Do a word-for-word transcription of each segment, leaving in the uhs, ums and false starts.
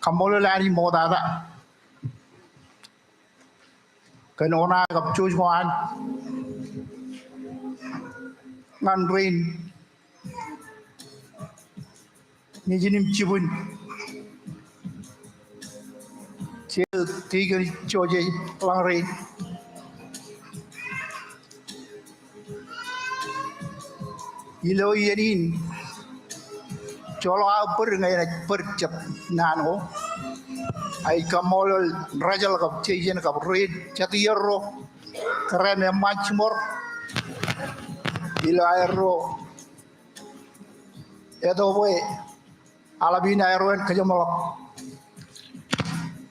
Kaṃṃoolol Anij ṃoktata kōn oṇaake kab jouj ko an ñan rein nejin im jibwin, je tikōn Jose lañrein. Ilo iien in, joḷọk aō bōd ñe enaaj bōd jet naan ko. Ij kaṃṃoolol Rachel kab Jason kab rein jet iien ro kōrā im eṃṃaan jiṃor ilo aerro eto bwe aḷap in aerro en kōjeṃḷọk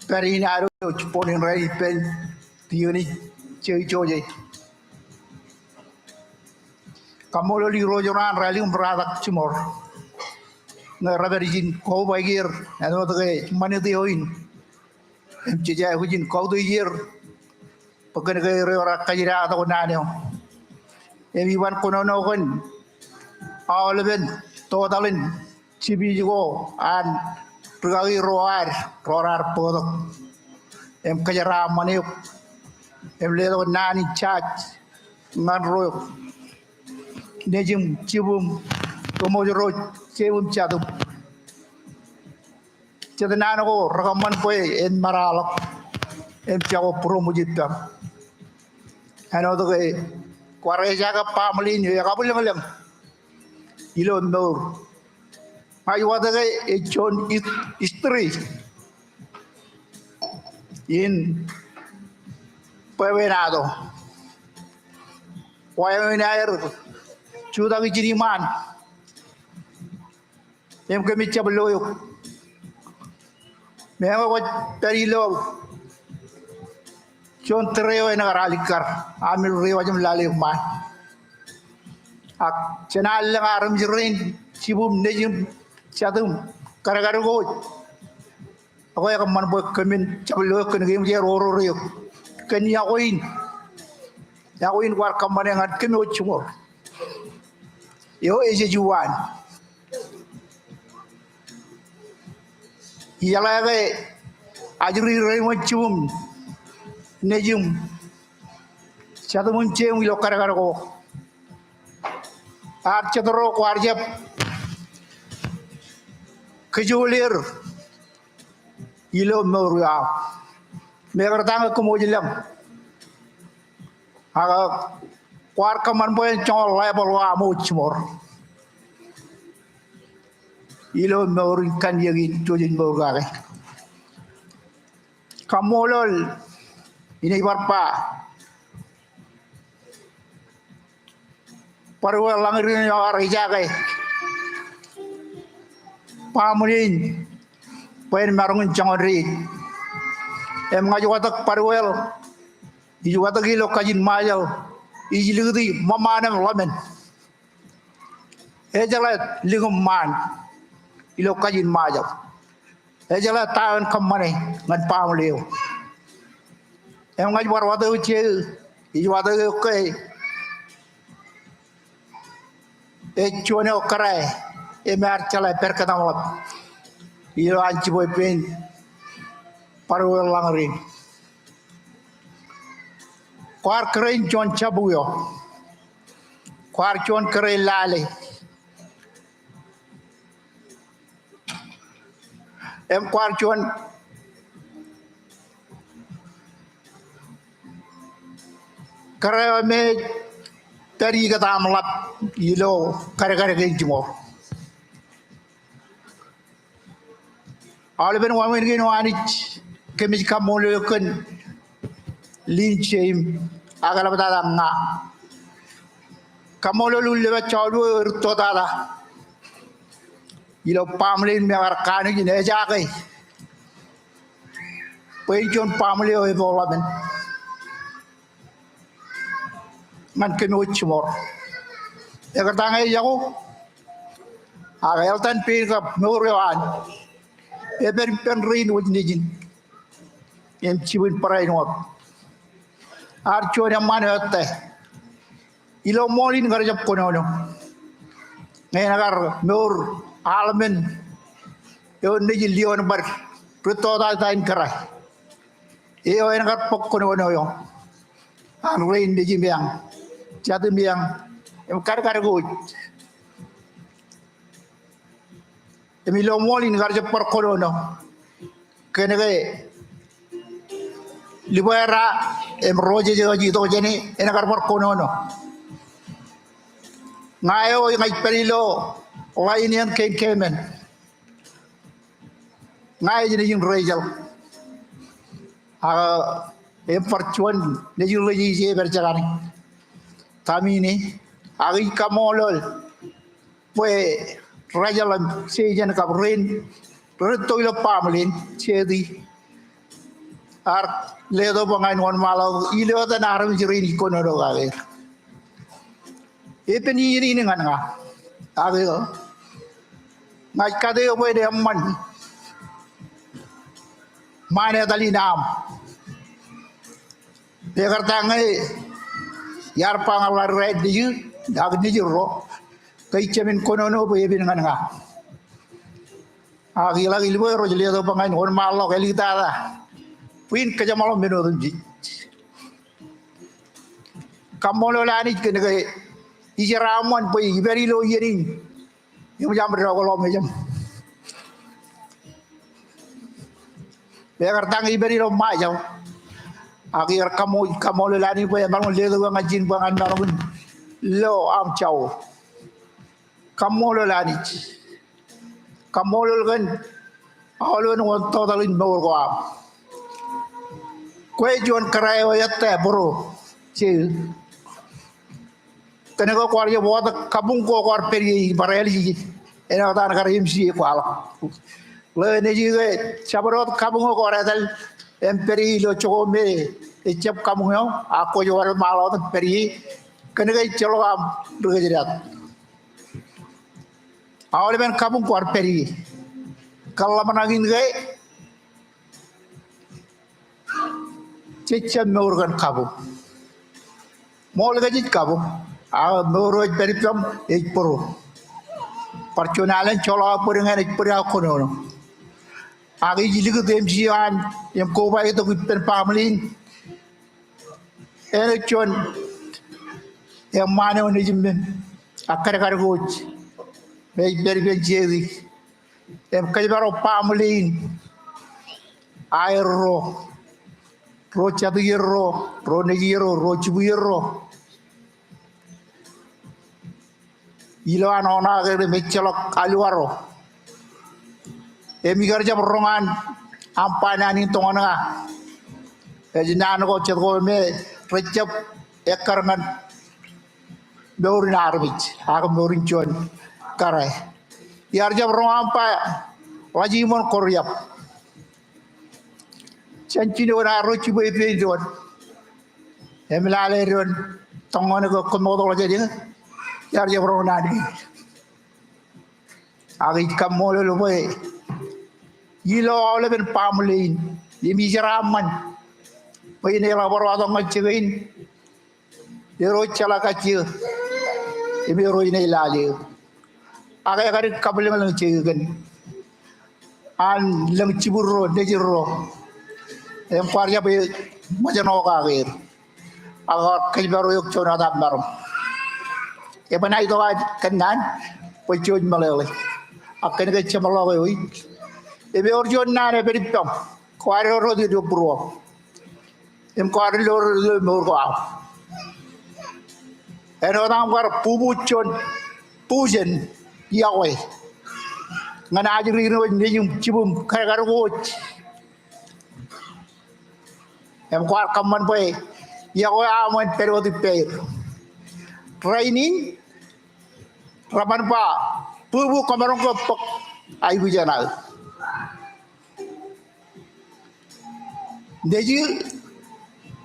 pād in ad eo jibboñ in rainin ippān tikōn Jose. Kaṃṃoolol irooj ro an ralitōk im ratak jiṃor ñe rej pād ijin kobaik er āinwōt ke ṃanit eo in im jej aikuj in kautiej er bwe kōn ke erro rej kōjdat tok naan eo. Im iban kōnono kōn aolepen total in jipij ko an rikaki ro ad ro raar bōktok im kōjeraaṃṃan eok im letok naan in jaaj ñan ro nejūṃ, jibwūṃ, kōmwōj ro jeiū im jatūṃ. Jet naan ko rekōṃṃan bwe en meraḷọk im jako būroṃōj ippaṃ. Āinwōt ke kwaar ejaake baaṃle in eo ekabwilōñlōñ ilo mour. Ña ij watōke ej juon his-, history in bwebwenato. Wa eo in aer jutak ijin iṃaan im kōmij jab lo eok. Meñe kwōj pād ilo juon tōre eo en kar alikkar, amil ri waj im lale eok ṃaan. Ak jān an lōñ armej rein, jibwūṃ, nejūṃ, jatūṃ, kadkad ko wōj. Ak ekōṃṃan bwe kōmin jab lo eok kōn ke eṃōj aer oror eok kōn yokwe in. Yokwe in kwaar kōṃṃane ñan kōm wōj jiṃor. Eo ejej uwaan. Ijeḷā ke ajri rein wōn jibwūṃ, nejūṃ, jatūṃ im jeiūṃ ilo kadkad ko. Ear jet ro kwaar jab kōjool er ilo mour eo aṃ. Mekarta ñe kōmwōj lōñ. Ak kwaar kōṃṃan bwe en joñan level eo aṃ wōj jiṃor ilo mour in kanniōk in, jouj in mour kake. Kaṃṃoolol in ej bar ba Bar wōt lañrin eo ear ejaake baaṃle in bwe en maroñ in joñan dein. Im ña ij watōk bar wōt, ij watōk ilo kajin Ṃajeḷ, ij likūti ṃōṃaan im ḷōmān. Ejeḷā lik im ṃaan ilo kajin Ṃajeḷ. Ejeḷā ta eo en kōṃṃane ñan baaṃle eo. Im ña ij bar watōk eok, ij watōk eok ke ej juon eo kōrā im ear jeḷā pād kōtōmḷọk ilo an jibwe pein bar wōt lañrin. Kwaar kōrā in juon jabōk eo. Kwaar juon kōrā in lale. Im kwaar juon kōrā eo me ej pād ikōtaan ḷap ilo kadkad kein jiṃor. Aolepen wāween kein eo Anij kōmij kaṃṃoolol eok kōn Lindsay im ak eḷaptata ña. Kaṃṃoolol ilo ejjeḷọk eo erūttotata ilo baaṃle in me ekar kanooj in ejaake bwe en juon baaṃle eo epojḷọkmān ñan kōm wōj jiṃor. Ekarta ñe ejako, ak eḷtan pein kab mour eo an epād ippān rein wōj nejin im jibwin barāinwōt. Ear juon eṃṃaan eo ettā ilo ṃool in kar jab kōnono ñe en kar mour aḷmān eo nejin liōnbad Ri toktak in kōrā. Eo en kar bōk kōnono eo an rein nejimiañ, jatimiañ, im kadkadkooj. Im ilo ṃool in kar jab bar kōnono kōnke Libera im ro jejjet eo ej itok jāne en kar bar kōnono. Ña eo ña ij pād ilo ḷain eṇ kein keemān. Ña ej nejin Rachel. Ak im bar juon nejin ri-jeje ej pād jekane, Tamine. Ak ij kaṃṃoolol bwe Rachel im Jason kab rein, rej itok ilo baaṃle in, Jeti, ear letok bwe ña in wōnṃaanḷọk ilo etan armej rein ij kōnono kake er. Epen iien in ñan ña. Ak eo, ña ij kate eō bwe en eṃṃan ṃaan etal in aṃ. Bwe kar ta ñe iar ba ñan ḷadik nejū ak nejirro ke ij jāmin kōnono bwe epen ñan ña. Ak iḷak ilo bwe rej letok bwe ña in wōnṃaanḷọk āliktata bwe in kōjeṃḷọk men otemjej. Kaṃṃoolol Anij kōnke ijeraaṃṃan bwe ipād ilo iien in im ejjab dọọkḷọk mejaṃ. Bwe kar ta ñe ipād ilo Ṃajeḷ, ak iar kaṃṃo-, kaṃṃoolol Anij bwe emaroñ letok eō ñan ijin bwe ña in maroñ in lo aṃ jour. Kaṃṃoolol Anij. Kaṃṃoolol kōn aolepen wōn total in mour ko aṃ. Kwe juon kōrā eo ettā bōro, Jeti, kōnke kwaar jab wōt kabuñ ko kwaar pād ie, ij bar ālij ijin. Āinwōt an kar M C A kwaḷọk. Ḷeo nejū ke jabdewōt kabuñ eo kwaar etal im pād ie ilo jokwe me ejab kabuñ eo, ak kwōj wōnṃaanḷọk wōt im pād ie kōnke ejjeḷọk aṃ ri kōjdat. Aolepen kabuñ kwaar pād ie. Kōḷmānḷọkjeṇ ke jej jab mour kōn kabuñ. Ṃool ke jej kabuñ, ak mour eo ej pād ippaṃ ej bōro. Bar juon alen joḷọk aō bōd ñan ej bōd aō kōnono. Ak ij likūt M C A eo an im koba itok ippān baaṃle in. Āinwōt juon eṃṃaan eo nejimmem ak kadkadkoj me ej pād ippān Jeti im kōjparok baaṃle in, aerro, ro jatierro, ro nejierro, ro jibwierro. Ilo an oṇaake im ejjeḷọk aluwaro. Im ikar jab roñ an aṃ ba naan in toñan ña. Ej naan ko jet ko me rejjab ekkar ñan mour in armej ak mour in juon kōrā. Iar jab roñ aṃ ba ḷajiṃōn kōrjab jān jinoin arro jibwe pein doon. Im lale doon tōñan ko kōmmootḷọk jān eō. Iar jab roñ naan kein. Ak ij kaṃṃoolol bwe ilo aolepen baaṃle in im ijeraaṃṃan bwe in eḷak bar wātok ñan jikin eo ro jeḷā kajjio im eo ro inelale eō. Ak ekar kaplōñlōñ Jeti kōn an lōñ jibwirro, nejirro im kwaar jab ṃōjṇọ kake er. Ak kwaar kōjparok eok juon wōt aṃ maroñ. Eban aō itok aō kōnnaan bwe jej meḷeḷe. Ak kōnke jeṃḷọk eo ij, im ewōr juon naan ej pād ippaṃ. Kwaar ilo rot ilo būruōṃ im kwaar ilo, ilo mour ko aṃ. Āinwōt aṃ kar bubu juon bujen iọkwe ñan ajri ro nejūṃ, jibūṃ, kadkadkoj. Im kwaar kōṃṃan bwe iọkwe eo aṃ en pād wōt ippāer. Rainin, reban ba, bubu, kwōmaroñ ke bōk aikuj eṇ aō. Nejū,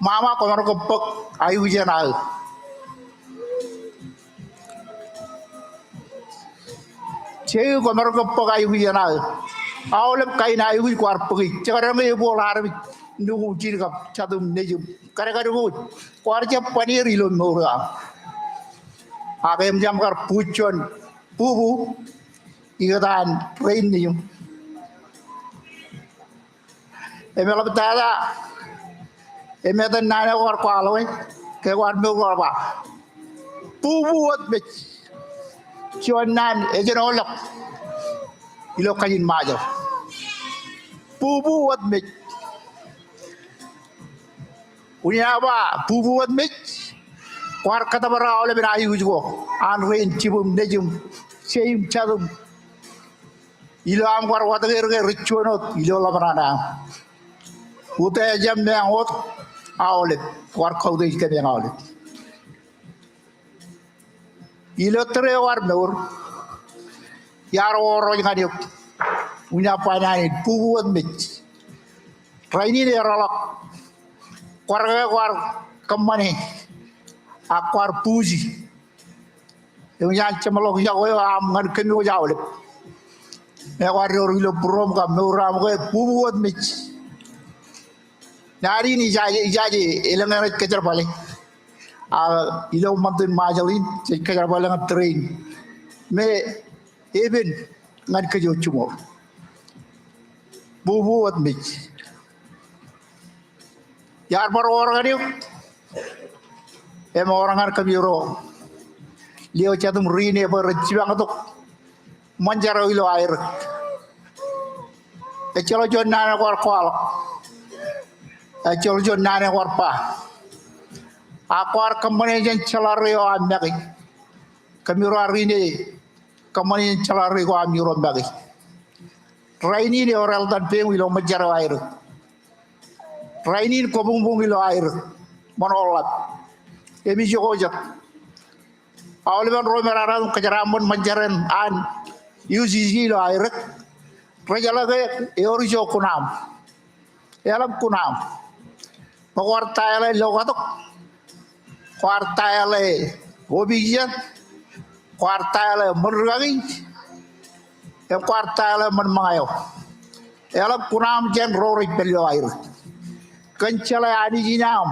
mama, kwōmaroñ ke bōk aikuj eṇ aō. Jeti, kwōmaroñ ke bōk aikuj eṇ aō. Aolep kain aikuj kwaar bōki. Jekdọọn ñe ebooḷ armej, nukūṃ, jin kab jatūṃ, nejūṃ, kadkadkoj, kwaar jab ban er ilo mour eo aṃ. Ak eṃōj aṃ kar bubu juon bubu ikōtaan rein nejūṃ. Im eḷap tata, im etan naan eo kwaar kwaḷọk e, ke kwaar mour kwaar ba, bubu wōt mej. Juon naan ejenoḷọk ilo kajin Ṃajeḷ. Bubu wōt mej. Unin aō ba bubu wōt mej, kwaar kōtōpar aolepen aikuj ko an rein jibūṃ, nejūṃ, jeim, jatūṃ. Ilo aṃ kwaar watōk er ke rej juon wōt ilo ḷōmṇak eo aṃ. Utiej im meañ wōt aolep, kwaar kautiej kōmeañ aolep. Ilo tōre eo kwaar mour, iar wōr wōj ñan eok. Unin aō ba naan in, bubu wōt mej. Rainin ereḷọk. Kwaar ke kwaar kōṃṃane, ak kwaar buji. Eñin an jeṃḷọk yokwe eo aṃ ñan kōm wōj aolep. Ekwe kwaar door ilo būruōṃ kab mour eo aṃ ke bubu wōt mej. Naan in ijaje, ijaje elōñ eṇ ej kōjerbale. A ilo ṃantin Ṃajeḷ in, jej kōjerbale ñan tōre in me epen ñan kōj jiṃor. Bubu wōt mej. Iar bar wōr ñan eok im wōr ñan kōmiro. Lio jatūṃ ri-ine bwe ren jipañtok ṃōn jar eo ilo aerōk. Ejjeḷọk juon naan eo kwaar kwaḷọk. Ejjeḷọk juon naan eo kwaar ba. A kwaar kōṃṃane jān jeḷā ri eo aṃ make. Kōmiro ri-ine, kōṃṃane jān jeḷā ri ko aṃ ro make. Rainin ewōr eltan peiṃ ilo ṃōn jar eo aerōk. Rainin kwōbuñbuñ ilo aerōk ṃōṇōḷḷap. Im ijoko jet. Aolepen ro me raar kōjeraaṃṃan ṃōn jar eṇ an U C C ilo aerōk, rejeḷā ke ewōr ijo kuṇaaṃ. Eḷap kuṇaaṃ. Bwe kwaar ta eḷe lo katok, kwaar ta eḷe opij eo, kwaar ta eḷe ṃōn rūkaki, im kwaar ta eḷe ṃōn ṃōñā eo. Eḷap kuṇaaṃ jān ro rej pād ilo aerōk. Kōn jeḷā Anij in aṃ.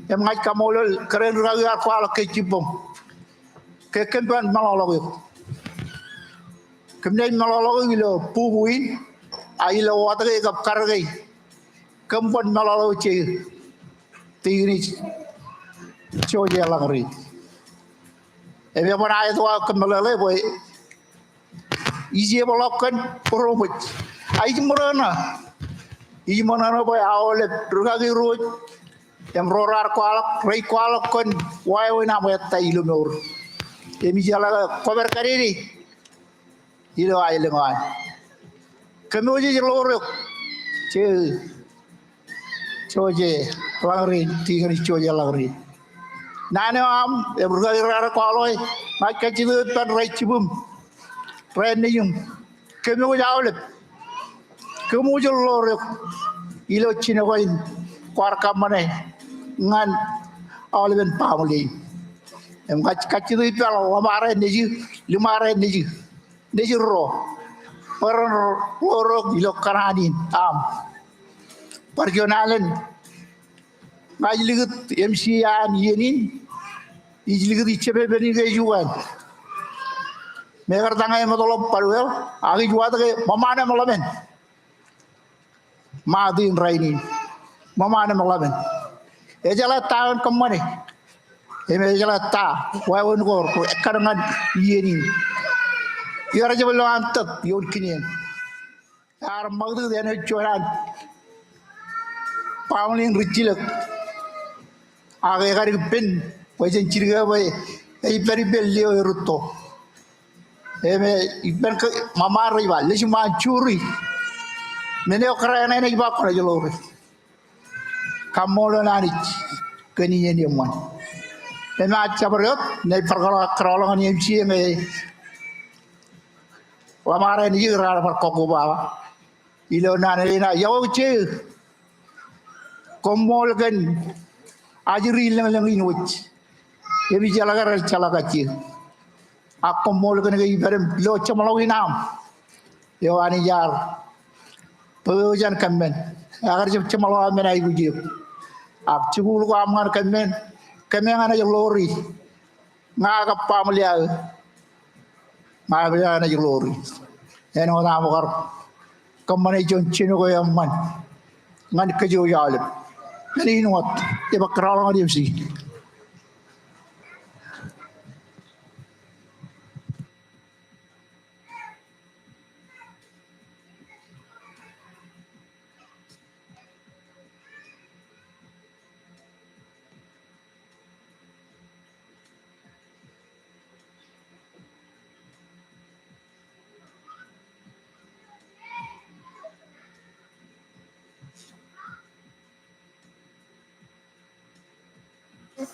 Im ña ij kaṃṃoolol kōrā in rūkaki kwaar kwaḷọk ke jibboñ. Ke kōm ban meḷọkḷọk eok. Kōm naaj meḷọkḷọk eok ilo bubu in, a ilo watōke kab karōke. Kōm ban meḷọkḷọk eok je, Tikinij Jose Langrin. Im eban aet ko aō kōmeḷeḷe bwe ij epeḷọk kōn būroṃōj. A ij ṃōṇōṇō. Ij ṃōṇōṇō bwe aolep rūkaki ro im ro raar kwaḷọk, rej kwaḷọk kōn wāween aṃ ettā ilo mour. Im ij jeḷā ke kwōpād kadede ilo aelōñ eo an. Kōmwōj ej ḷoor eok je Jose Langrin, Tikinij Jose Langrin. Naan eo aṃ, im rūkaki raar kwaḷọke, ña ij kajjitōk ippān ri-jibūṃ, ri-nejūṃ, kōmwōj aolep. Kōmwōj ej ḷoor eok ilo jino kein kwaar kōṃṃane ñan aolepen baaṃle in. Im ña ij kajjitōk ippān ḷōṃaro nejū, ḷōṃaro nejū, nejū ro, bwe ren ḷoor eok ilo kōṇaan in aṃ. Bar juon alen, ña ij likūt M C A an iien in, ij likūt ijjab epen in ke ej ukein. Mekarta ñe eṃōtḷọk Paduwell, ak ij watōk ke ṃōṃaan eṃ ḷōmān. Ṃaat in rainin. Ṃōṃaan eṃ ḷōmān. Ejeḷā ta eo en kōṃṃane. Im ejeḷā ta wāween ko ekkar ñan iien in. Iar jab lo an tōt ioon kinien. Ear ṃakūtkūt āinwōt juon an baaṃle in rijjilōk. Ak ekadik pen bwe jen jidik e bwe ej pād ippān lio erūtto. Im ippān ke ṃōṃaan rej ba, lejṃaan juri. Men eo kōrā eṇ enaaj ba kwōnaaj ḷoore. Kaṃṃoolol Anij kōn iien eṃṃan. Im a jabdewōt, naaj bar kōrọọl ñan M C A ñe ḷōṃaro nejū raar bar kọkkobaba. Ilo naan eo enaaj, yokwe je. Koṃṃool kōn ajri lōñlōñ in wōj. Im ij jeḷā ke rej jeḷā kajjien. Ak koṃṃool kōn ke ij pād im lo jeṃḷọkin aṃ eo Anij ear bōk eō jān kōmmān. Ekar jab jeṃḷọk aō men aikuj eok. Ak jikuuḷ ko aṃ ñan kōmmān, kōmeañ enaaj ḷoori. Ña kab baaṃle aō, ña kab baaṃle aō enaaj ḷoori. Āinwōt aṃ kar kōṃṃane juon jinōk eo eṃṃan. ñan kōj aolep. Ñan āinwōt, ej ba kōrọọlḷọk ñan M C.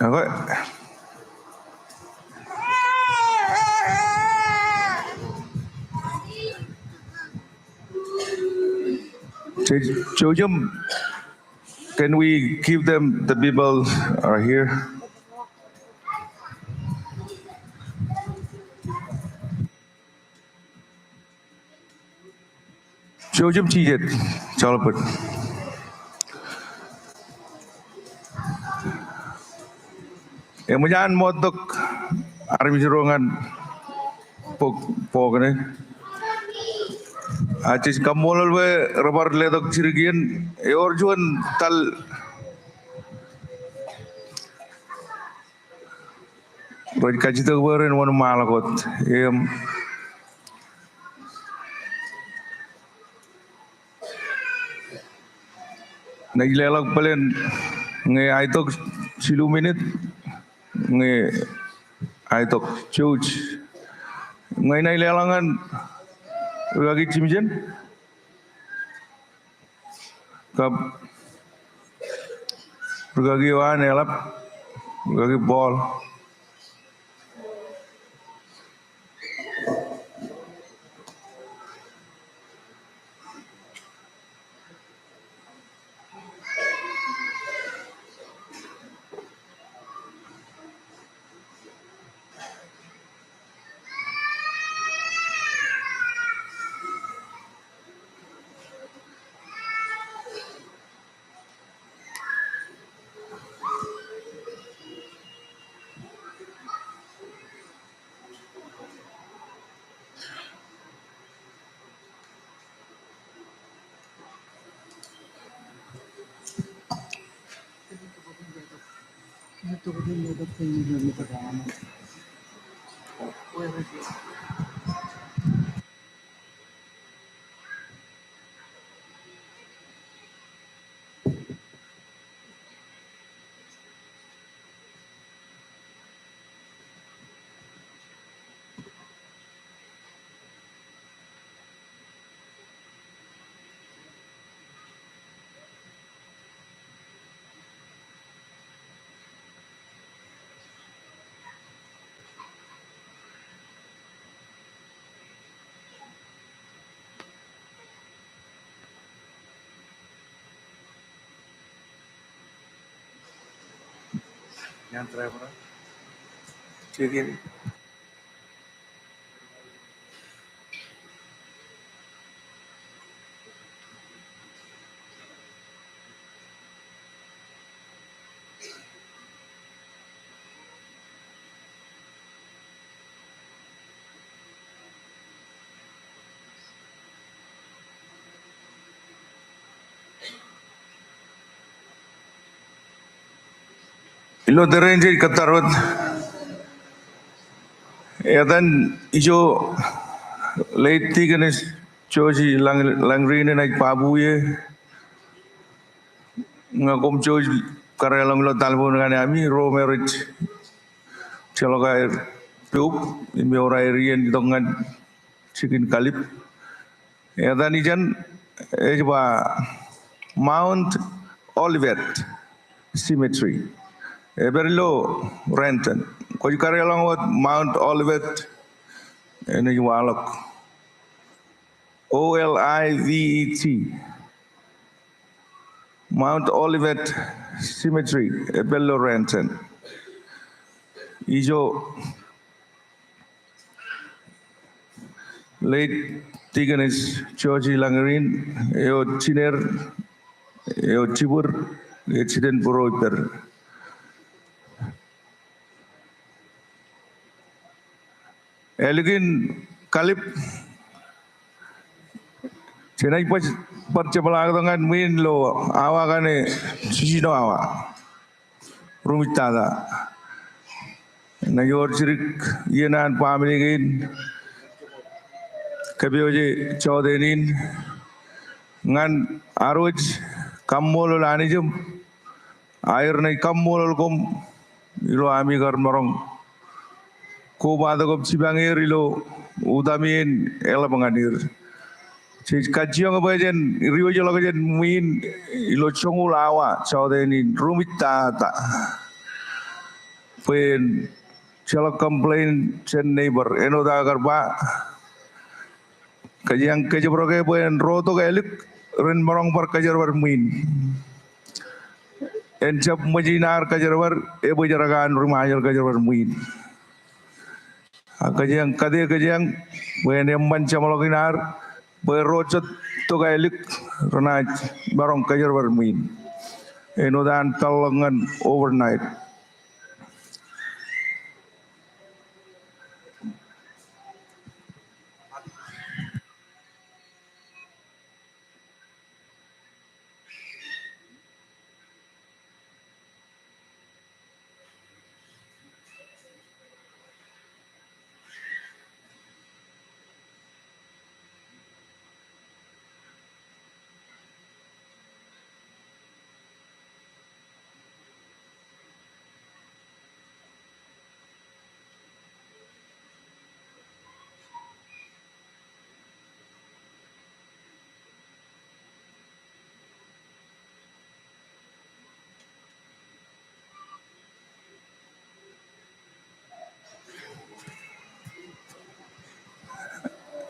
Ekwe. Jouj im, can we give them, the people are here? Jouj im jijet, joḷọk bōd. Eṃōj an ṃoottok armej ro ñan bok, bok ṇe. Ak jej kaṃṃoolol bwe rebar letok jidik iien, ewōr juon tal rej kajjitōk bwe ren wōnṃaanḷọk wōt. Im, naaj leḷọk bōlen ñe aetok jilu minit, ñe aetok jouj. Ñe naaj leḷọk ñan rūkaki Jimjen. Kab rūkaki eo an eḷap, rūkaki Paul. Ilo tōre in jej kōttar wōt. Etan ijo late Deaconess Josie Lang-, Langrin enaaj babu ie. Ñe koṃ jouj kareḷọñ ilo talboon kaṇe ami ro me rej jeḷọk aer pok im ewōr aer iien itok ñan jikin kalip. Etan ijeṇ ej ba Mount Olivet Cemetery. Ej pād ilo Renton. Kwōj kareḷọñ wōt Mount Olivet, enaaj waḷọk O L I V E T. Mount Olivet Cemetery, ej pād ilo Renton. Ijo late Deaconess Josie Langrin, eo jiner, eo jibwid, ej jiten būruo ippād. Ālikin kalip, Jenaaj bar, bar jepḷaaktok ñan ṃwiin ilo awa kaṇe jiljino awa. Ruṃwij tata. Naaj wōr jidik iien an baaṃle kein kōpooje jọteen in ñan ad wōj kaṃṃoolol Anij im aer naaj kaṃṃoolol koṃ ilo ami kar maroñ kobatok im jipañ er ilo utaṃwe in eḷap ñan er. Jej kajjioñ bwe jen diwōjḷọk jān ṃwiin ilo joñoul awa jọteen in ruṃwij tata. Bwe en ejjeḷọk complain jān neighbor, āinwōt aō kar ba, kōjeañ kōjepdọke bwe en ro tok ālik ren maroñ bar kōjerbal ṃwiin. En jab ṃōj in ad kōjerbal, ebōjrak an ri-Ṃajeḷ kōjerbal ṃwiin. Ak kōjeañ, kate kōjeañ bwe en eṃṃan jeṃḷọkin ad bwe ro jet tok ālik renaaj maroñ kōjerbal ṃwiin. Āinwōt an peḷḷọk ñan overnight.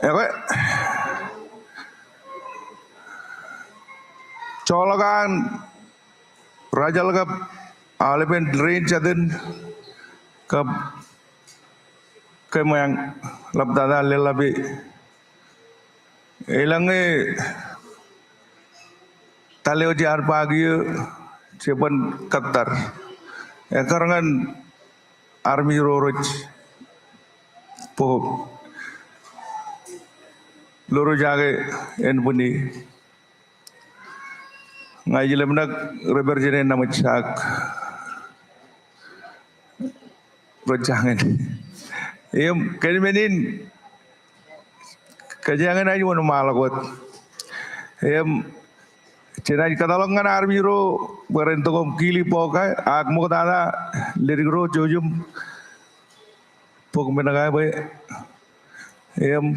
Ekwe, joḷọk an Rachel kab aolepen rein jātin kab keememej ḷaptata leḷḷap e. Eḷaññe tale eo jaar ba kiiō, jeban kōttar. Ekkar ñan armej ro rej bōk lorujake ānbwinne. Ña ij lōmṇak rej pād jān eṇ naṃōj ak rej jañin. Im kōn men in kōjeañ enaaj wōnṃaanḷọk wōt. Im jenaaj kōtḷọk ñan armej ro bwe ren tok im kili bọọk ke, ak ṃoktata ledik ro jouj im bōk men ko bwe im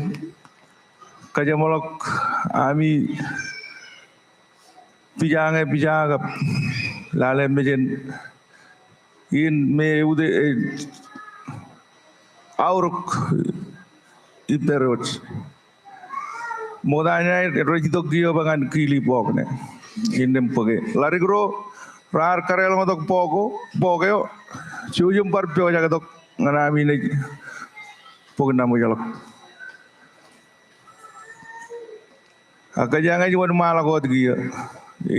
kōjeṃḷọk ami pija ñe pija kab lale mejān in me eutiej, e, aorōk ippād wōj. Ṃokta ṇe rej itok kiiō bwe ñan kili bọọk ṇe. Innām bōke. Ḷadik ro raar kadeḷọñtok bọọk eo, bọọk eo, jouj im bar pojak tok ñan ami naaj bōk naṃōjḷọk. Ak kōjeañ ej wōnṃaanḷọk wōt kiiō.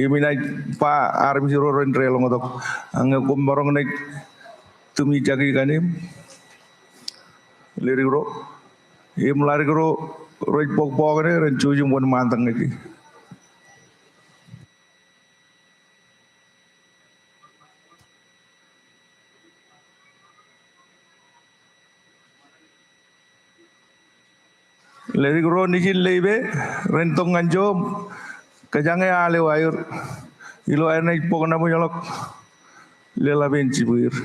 Im inaaj ba armej ro ren deḷọñtok. Ak ñe koṃ maroñ naaj tūmi jaki kaṇ im ledik ro. Im ḷadik ro rej bōk bọọk ṇe ren jouj im wōnṃaantak ñan e. Ledik ro nejin leipe ren tok ñan ijo im kōjeañ e al eo aer ilo aer naaj bōk naṃōjḷọk leḷḷap in jibwier.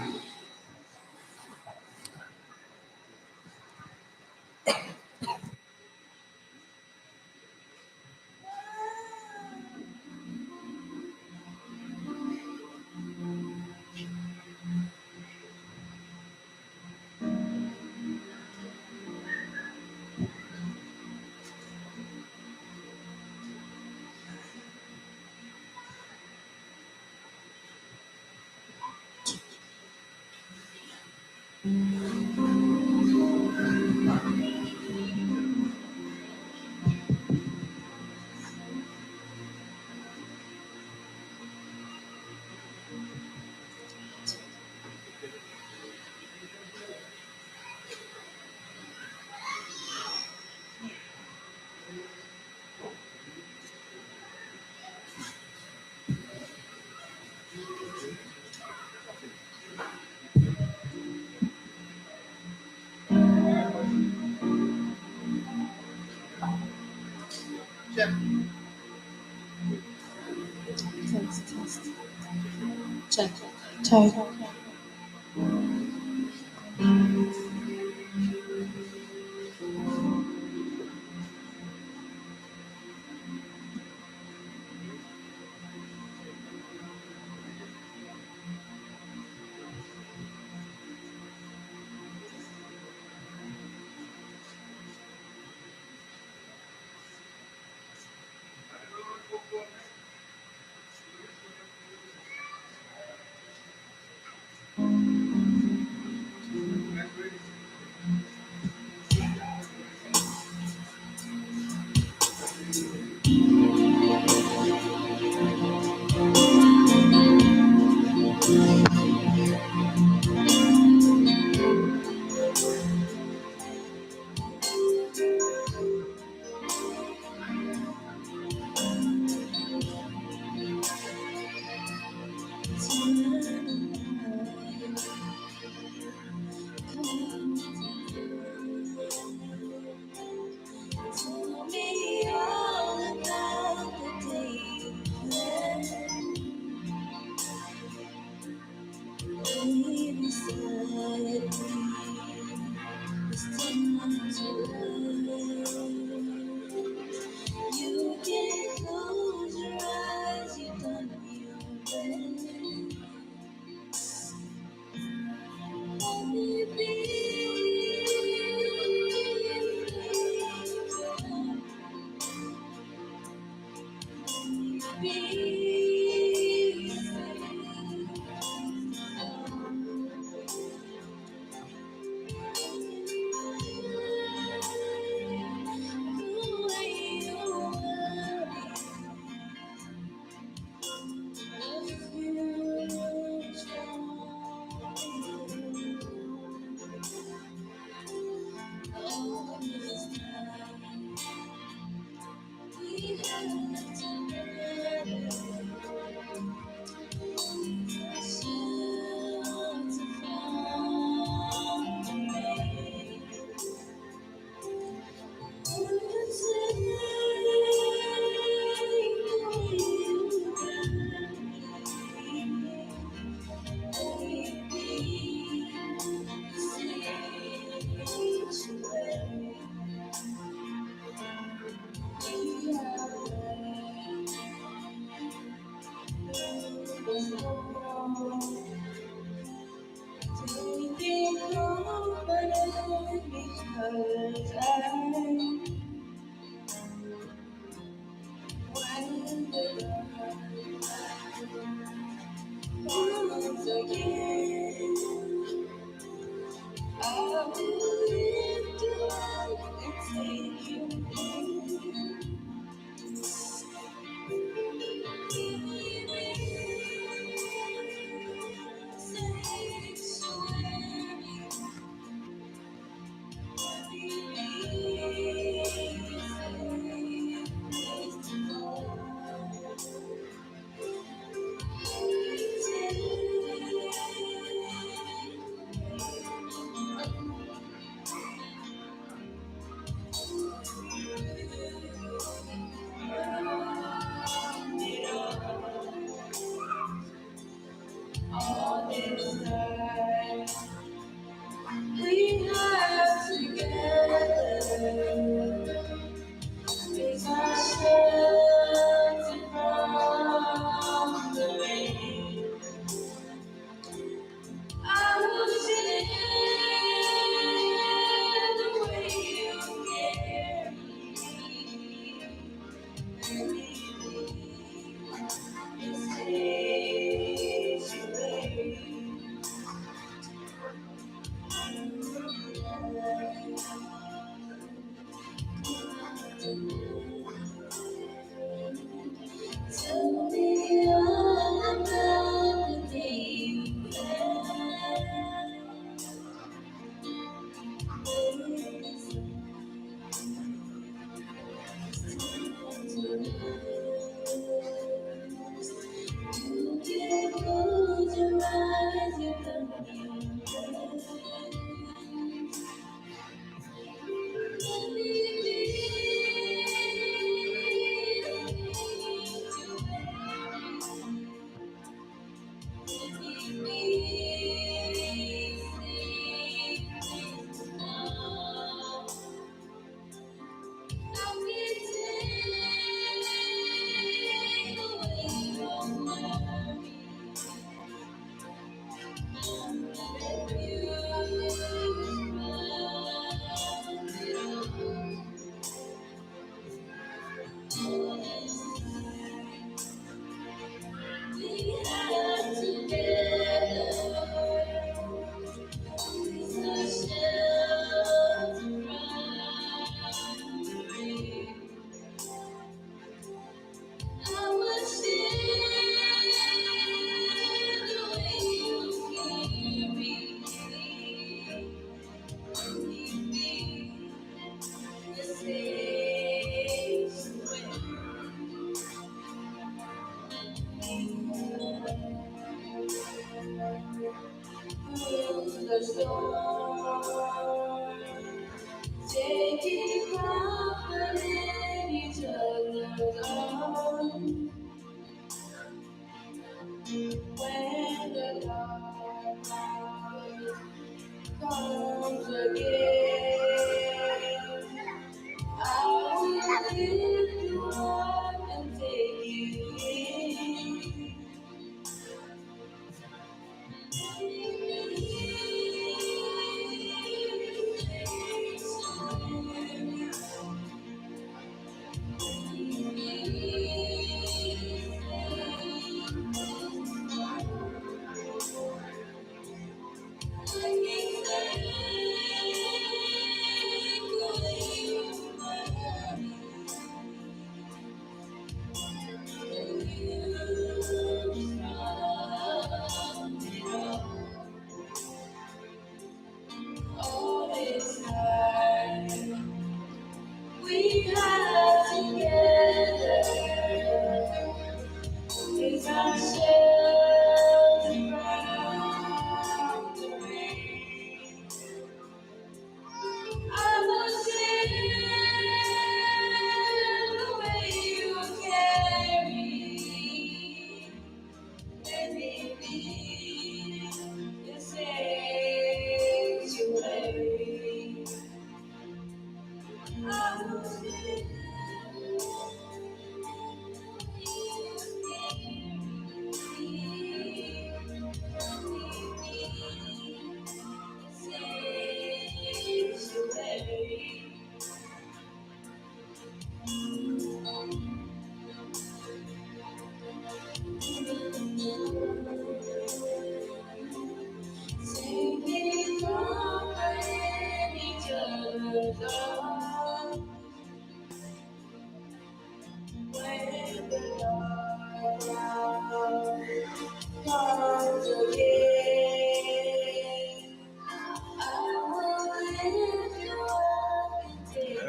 Ten. Ten. Taking comfort in each other's arms. When the dark night comes again, I will lift you up and take you in. All this time we have together is our shelter from the rain. I will sing the way you carry me. Let me be your sanctuary. I will sing the way you carry me. Let me be your sanctuary.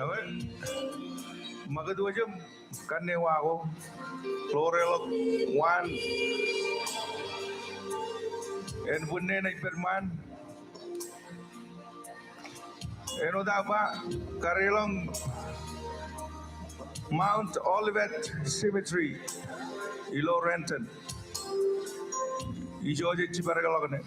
Ewe, ṃakūt wōj im kanne wa ko, ḷoore ḷọk waan. En bwinne ej pād ṃaan. Āinwōt aō ba, kar ilọk Mount Olivet Cemetery ilo Renton. Ijo jej jibadekḷọk ṇe.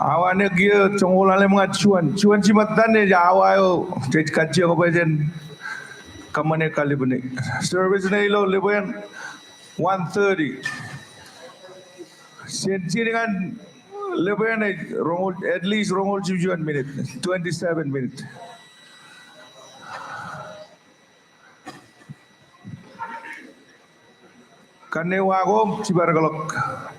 Awa ṇe kiiō joñoul ḷalem ñan juon. Juon jimattan ej awa eo jej kajjioñ bwe jen kōṃṃane kallippini. Service ṇe ilo Lipan one thirty. Jen jidik ñan Lipan ej roñoul, at least roñoul jimjuon minit, twenty-seven minit. Kanne wa ko im jibadekḷọk.